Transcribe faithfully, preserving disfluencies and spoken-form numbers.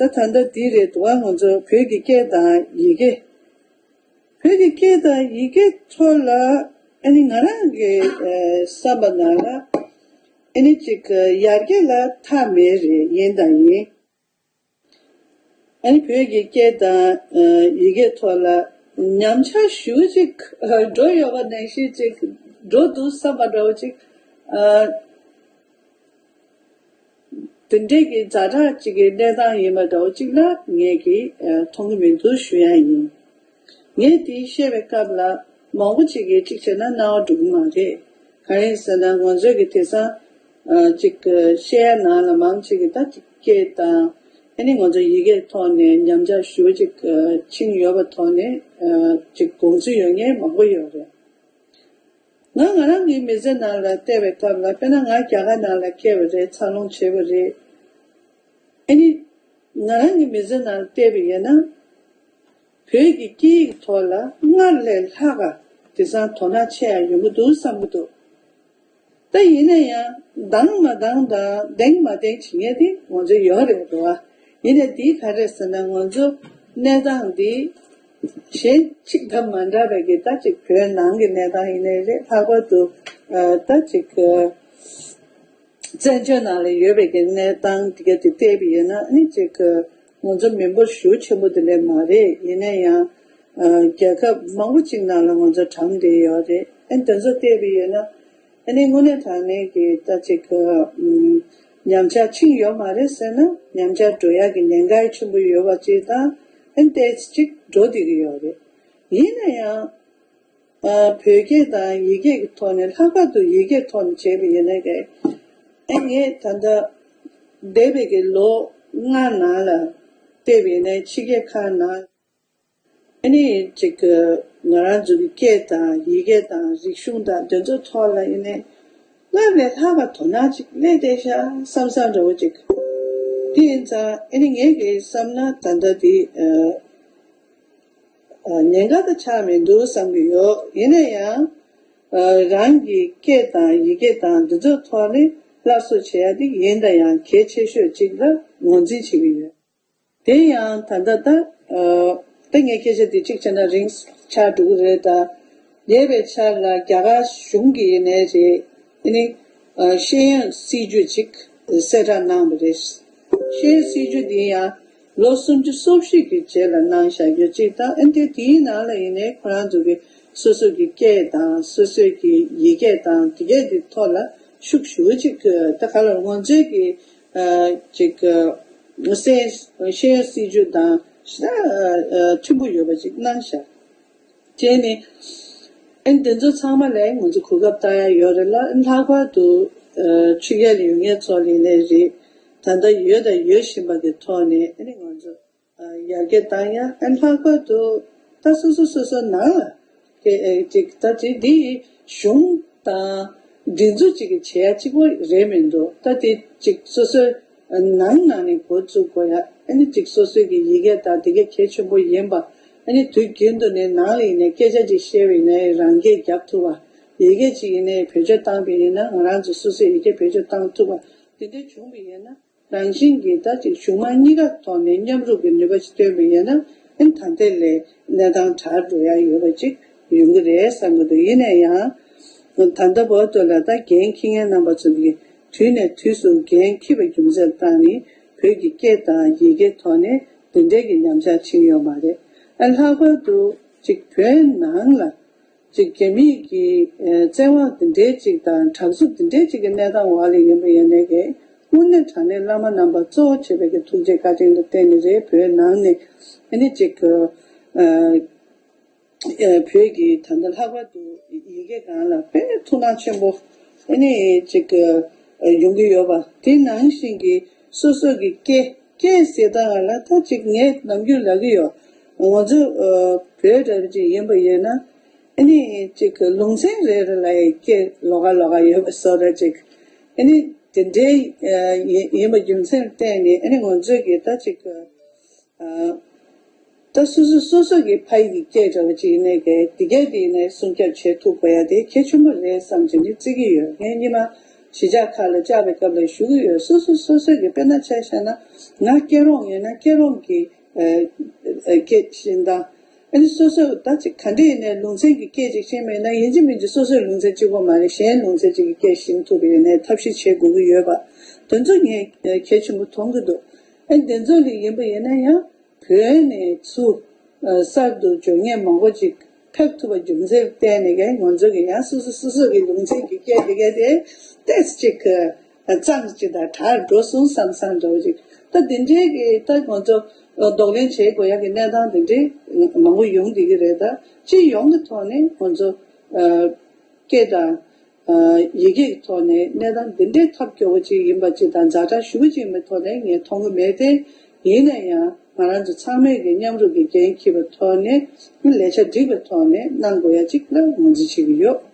ད་ད་ལྟ་འདི་རེད་འདུག་བ། ང་ཚོ་བོད་ཀྱི་སྐད་དང་ཡི་གེ་བོད་ཀྱི་སྐད་དང་ཡི་གེ་ཐོག་ལ་ཨ་ནི་ང་རང་གི་ཨ་བསམ་པ་ནང་ལ་ཨ་ནི་ཅིག་ཡར་རྒྱས་ལ་མཐའ་མེད་རེད། ཡིན་དང་ཡིན། ཨ་ནི་བོད་ཀྱི་སྐད་དང་ཨ་ཡི་གེ་ཐོག་ལ་ཉམས་ཆག་ཞེ་པོ་ཅིག་ཨ་འགྲོ་ཡོད་པ་ནང་བཞིན་ཅིག་འགྲོ་འདུག་བསམ་པ་འདྲ་བོ་ཅིག་ཨ་དེ་འདྲས་ཀྱི་ཛ་དྲག་ཅིག་གི་གནས་སྟངས་ཡིན་པ་འདྲ་བོ་ཅིག་ལ་ངས་ཀྱིས་ཨ་མཐོང་གི་མི་འདུག་ཞུ་ཡ་ཡིན། ངས་དེ་བཤད་པའི་སྐབས་ལ་མང་པོ་ཅིག་གིས་གཅིག་བྱས་ན་སྣང་བ་འགྲོ་གི་མ་རེད། གང་ཡིན་ཟེར་ན་ང་ཚོའི་གི་དེང་སང་ཨ་ཅིག་བཤད་ཡ་ནང་ལ་མང་ཆེ་གི་ད་ཅིག་སྐད་དང་ཨ་ནི་ང་ཚོ་ཡི་གེའི་ཐོག་ནས་ཉམས་ཆག་ཞེ་པོ་ཅིག་ཨ་ཕྱིན་ཡོད་པ་ཐོག་ནས་ཨ་ཅིག་དགོངས་ཚུལ་ཡོད་མཁན་མང་པོ་ཡོད་རེད། ང་ང་རང་གི་མི་ཚེ་ནང་ལ་བལྟས་པའི་སྐབས་ལ་དཔེར་ན་ང་རྒྱ་གར་ནང་ལ་སྐྱེས་པ་རེད། འཚར་ལོངས་བྱས་པ་རེད། ཨ་ནི་ང་རང་གི་མི་ཚེ་ནང་ལ་བལྟས་པ་ཡིན་ན་བོད་ཀྱི་སྐད་ཡིག་ཐོག་ལ་སྔར་ལས་ལྷག་ག་དེང་སང་དོ་སྣང་ཆེ་ཡ་ཡོང་གི་འདུག་བསམ་གྱི་འདུག་ད་ཡིན་ན་ཡང་འདང་མ་འདང་དང་འདེང་མ་འདེང་བྱེད་མཁན་དེ་ང་ཚོ་ཡོད་རེད་འདུག་བ། ཡིན་ནའི་འདི་ག་རེ་ཟེར་ན་ང་ཚོ་གནས་སྟངས་འདི་གཞན་གཅིག་དང་མ་འདྲ་བའི་གི་ད་ཅིག་བོད་ནང་གི་གནས་སྟངས་ཡིན་ནའི་རེད། ལྷག་པར་དུ་ཨ་ད་ཅིག་ཨ་བཙན་བྱོལ་ནང་ལ་ཡོད་པའི་གི་གནས་སྟངས་དེ་ག་དེ་བལྟས་པ་ཡིན་ན་ཨ་ནི་ཅིག་ཨ་ང་ཚོ་མི་འབོར་ཤུགས་ཆེན་པོ་དེ་འདྲ་མ་རེད། ཡིན་ན་ཡང་ཨ་རྒྱལ་ཁབ་མང་པོ་ཅིག་ནང་ལ་ང་ཚོ་གྲམ་བསྡད་ཡོད་རེད། ཨ་ནི་དེ་ཚོ་བལྟས་པ་ཡིན་ན་ཨ་ནི་དངོས་གནས་དྲང་གནས་ཀྱི་ད་ཅིག་ཨ་ཉམས་ཆག་ཕྱིན་ཡོད་མ་རེད་ཟེར་ན་ཉམས་ཆག་འགྲོ་ཡག་གི་ཉེན་ཁ་ཆེན་པོ་ཡོད་པ་ཅིག་དང་ཨ་ནི་ཏོག་ཙམ་ཅིག་འགྲོ་བསྡད་ཀྱི་ཡོད་རེད། ཡིན་ན་ཡང་ཨ་བོད་སྐད་དང་ཡི་གེ་གི་ཐོག་ནས་ལྷག་པར་དུ་ཡི་གེ་ཐོག་ནས་བྱས་པ་ཡིན་ན་ཀྱེ། ཨ་ངས་ད་ལྟ་འདས་པའི་གི་ལོ་ལྔ་ནང་ལ་བལྟས་པ་ཡིན་ན་ཕྱི་རྒྱལ་ཁག་ནང་ཨ་ནི་ཅིག་ང་རང་ཚོ་གི་སྐད་དང་ཡི་གེ་དང་རིག་གཞུང་དང་དེ་ཚོ་ཐོག་ལ་ཡིན་ནའི་སྔར་ལས་ལྷག་པ་དོ་སྣང་ཅིག་སླེབས་བསྡད་ཤག་བསམ་བསམ་འདྲ་བོ་ཅིག་དེ་ཡིན་ཙང་ཨ་ནི་ངས་གི་བསམ་ན་ད་ལྟ་འདི་ཨ། ཉེན་ཁ་དང་ཆགས་མི་འདུག་བསམ་གྱི་ཡོད། ཡིན་ན་ཡང་རང་གི་སྐད་དང་ཡི་གེ་དང་འདི་ཚོའི་ཐོག་ནས་སླར་གསོ་བྱེད་ཡ་དེ་ཡིན་དང་ཡང་གལ་ཆེ་ཤོས་གཅིག་ལ་ངོས་འཛིན་བྱེད་ཀྱི་ཡོད། དེ་ཡང་ད་ལྟ་ད་ད་ངས་སྐད་ཆ་དེ་གཅིག་བྱས་ན་རིང་ཆགས་འགྲོ་གི་རེད། ད་ཉེ་བའི་ཆར་ལ་རྒྱ་གར་གཞུང་གིས་ཡིན་ནའི་རེད། ཨ་ནི་ཤེས་ཡོན་སྲིད་ཇུས་ཅིག་གསལ་བསྒྲགས་གནང་བ་རེད། ཤེས་ཡོན་སྲིད་ཇུས་འདི་ཡང་ལོ་སུམ་ཅུ་སོ་བཞི་གི་རྗེས་ལ་གནང་བཞག་རྒྱུ་གཅིག་དང་། ཨ་ནི་དེའི་ནང་ལ་ཡིན་ནའི་ཁོ་རང་ཚོ་གི་སོ་སོ་གི་སྐད་དང་སོ་སོ་གི་ཡི་གེ་དང་དེ་གའི་དེ་ཐོག་ལ་ཤུགས་ཞུ་ཅིག་ད་ག་ལ་ང་ཚོའི་གི་ཅིག་ཤེས་ཡོན་སྲིད་ཇུས་དང་ཞེ་དྲག་མཐུན་པོ་ཡོད་པ་ཅིག་གནང་བཞག་བྱས་ནས། ཨ་ནི་དེ་ཚོ་ཚང་མ་ལ་ང་ཚོ་གོ་སྐབས་བཏང་ཡ་ཡོད་རེད་ལ། ཨ་ནི་ལྷག་པར་དུ་ཨ་ཕྱི་རྒྱལ་ལ་ཡོད་མཁན་ཚོ་ལ་ཡིན་ནའི་རེད། ད་ལྟ་ཡོད་དང་ཡོད་བཞིན་པ་གི་ཐོག་ནས་ཨ་ནི་ང་ཚོ་ཨ་ཡར་རྒྱས་བཏང་ཡ། ཨ་ནི་ལྷག་པར་དུ་ད་སོ་སོ་སོ་སོ་ནང་ལ་ཨེ་ཨེ་ཅིག་ད་ཅིག་འདི་གཞུང་དང་སྒྲིག་འཛུགས་ཅིག་གིས་བྱེད་ཡ་གཅིག་པོ་རེད་མི་འདུག་ད་དེ་ཅིག་སོ་སོའི་ནང་ནང་ནས་འགོ་བཙུགས་དགོས་ཡ། ཨ་ནི་ཅིག་སོ་སོའི་གི་ཡི་གེ་དང་དེ་ག་གལ་ཆེན་པོ་ཡིན་པ། ཨ་ནི་དུས་རྒྱུན་དུ་ནས་ནང་ལ་ཡིན་ནའི་སྐད་ཆ་ཅིག་བཤད་པ་ཡིན་ནའི་རང་སྐད་རྒྱབ་ཐུབ་པ། ཡི་གེ་ཅིག་ཡིན་ནའི་བེད་སྤྱོད་བཏང་པ་ཡིན་ན་ང་རང་ཚོ་སོ་སོའི་ཡི་གེ་བེད་སྤྱོད་བཏང་ཐུབ་པ། དེ་འདྲ་བྱུང་པ་ཡིན་ན་རང་བཞིན་གྱིས་ད་ཅིག་གཞུང་དམངས་གཉིས་ཀ་ཐོག་ནས་མཉམ་རུབ་ཀྱི་ནུས་པ་ཅིག་བཏོན་པ་ཡིན་ན་ཨ་ནི་ད་ལྟའི་ལས་གནས་སྟངས་དྲག་འགྲོ་ཡ་ཡོད་པ་ཅིག་ཡོང་གི་རེད་བསམ་གྱི་འདུག་ཡིན་ན་ཡང་ད་ལྟ་བར་དུ་ལ་ད་འགན་འཁྱེར་མཁན་རྣམ་པ་ཚོ་གིས་དུས་ནས་དུས་སུ་འགན་འཁྱེར་བའི་རྒྱུ་མཚན་བཏང་ནས་བོད་ཀྱི་སྐད་དང་ཡི་གེ་ཐོག་ནས་དེ་འདྲའི་གི་ཉམས་ཆག་ཕྱིན་ཡོད་མ་རེད། ཨ་ལྷག་པར་དུ་ཅིག་བོད་ནང་ལ་ཅིག་རྒྱ་མིའི་གི་ཨ་བཙན་དབང་དེ་འདྲའི་ཅིག་དང་དྲག་རྩུབ་དེ་འདྲའི་ཅིག་གི་གནས་སྟངས་འོག་ལ་ཡིན་པ་ཡིན་ནའི་གི་དངོས་གནས་དྲང་གནས་བླ་མ་རྣམ་པ་གཙོ་བོ་བྱས་པའི་གི་ཐུགས་རྗེ་བཀའ་དྲིན་ལ་བརྟེན་ནས་རེད། བོད་ནང་ནས་ཨ་ནི་ཅིག་གི་ཨ་ཨ་བོད་ཀྱི་ད་ལྟ་ལྷག་པར་དུ་ཡི་གེ་སྒང་ལ་དཔེ་ཐུགས་སྣང་ཆེན་པོ་ཨ་ནི་ཅིག་ཨ་ཡོང་གི་ཡོད་པ། དེ་ནང་བཞིན་གྱི་སོ་སོ་གི་སྐད་སྐད་ཟེར་སྟངས་ལ་ད་ཅིག་ངས་ནམ་རྒྱུན་ལབ་ཀྱི་ཡོད། ང་ཚོ་ཨ་བོད་འདྲ་པོ་ཅིག་ཡིན་པ་ཡིན་ན་ཨ་ནི་ཅིག་ལུང་ཚན་རེ་རེ་ལ་ཡི་སྐད་ལོགས་ཀ་ལོགས་ཀ་ཡོད་པ་བཟོ་འདྲ་ཅིག་ཨ་ནི་དེ་འདྲའི་ཨ་ཡིན་ཡིན་པ་རྒྱུ་མཚན་བརྟེན་ནས་ཨ་ནི་ང་ཚོས་ཀྱི་ད་ཅིག་ཨ། ད་སོ་སོ་སོ་སོ་གི་ཕ་ཡི་གི་སྐད་འདྲ་བ་ཅིག་ཡིན་ནའི་གི་དེ་གས་དེ་ཡིན་ནའི་སྲུང་སྐྱོབ་བྱེད་ཐུབ་དགོས་ཡ་དེ་གལ་ཆེན་པོ་རེད་བསམ་བྱས་ནས་བརྩི་གི་ཡོད། ངས་སྔོན་མ་ གཞིས་ཆགས་ཁག་ལ་བཅར་བའི་སྐབས་ལ་ཞུ་གི་ཡོད། སོ་སོ་སོ་སོ་གི་དཔེར་ན་ཆ་བཞག་ན་ང་སྐྱེ་རོང་ཡིན་ན་སྐྱེ་རོང་གི་ཨ་ཨ་སྐད་ཤེས་དང་། ཨ་ནི་སོ་སོ་ད་ཅིག་ག་འདྲ་ཡིན་ནའི་ལུང་ཚན་གྱི་སྐད་ཅིག་ཤེས་མེད་ན་ཡིན་གཅིག་མིན་གཅིག་སོ་སོའི་ལུང་ཚན་གཅིག་པོ་མ་རེད། གཞན་ལུང་ཚན་ཅིག་གི་སྐད་ཤེས་ཐུབ་པ་ཡིན་ནའི་ཐབས་ཤེས་བྱེད་དགོས་ཀྱི་ཡོད་པ་དེ་ཚོ་ངས་གལ་ཆེན་པོ་མཐོང་གི་འདུག་ཨ་ནི་དེ་ཚོ་ལ་ཡིན་པ་ཡིན་ན་ཡང་བོད་ནས་ཚུར་གསར་དུ་འབྱོར་མཁན་མང་པོ་ཅིག་ཕེབས་ཐུབ་པ་རྒྱུ་མཚན་བརྟེན་ནས་ཀྱང་ང་ཚོ་གི་ཡང་སོ་སོ་སོ་སོ་གི་ལུང་ཚན་གྱི་སྐད་དེ་ག་དེ་ཏོག་ཙམ་ཅིག་གཙང་ཅིག་དང་དྲག་འགྲོ་སོང་བསམ་བསམ་འདྲ་བོ་ཅིག་ད་དེ་འདྲའི་གི་ད་ང་ཚོ་གདོང་ལེན་བྱེད་དགོས་ཡག་གི་གནས་སྟངས་དེ་འདྲའི་མང་པོ་ཡོང་བསྡད་ཀྱི་རེད། ད་སྤྱི་ཡོངས་ཀྱི་ཐོག་ནས་ང་ཚོ་སྐད་དང་ཡི་གེ་གི་ཐོག་ནས་གནས་སྟངས་འདི་འདྲའི་ཐབས་སྐྱོ་བོ་ཅིག་ཡིན་པ་ཅིག་དང་ཛ་དྲག་ཞེ་པོ་ཅིག་ཡིན་པའི་ཐོག་ནས་ངས་མཐོང་གི་མེད་དེ། ཡིན་ན་ཡང་ང་རང་ཚོ་ཚང་མས་ཀྱི་མཉམ་རུབ་ཀྱི་འགན་འཁྱེར་བའི་ཐོག་ནས་ལས་འཆར་སྒྲིག་པའི་ཐོག་ནས་གནང་དགོས་ཡ་ཅིག་ལ་ངོས་འཛིན་བྱེད་ཀྱི་ཡོད།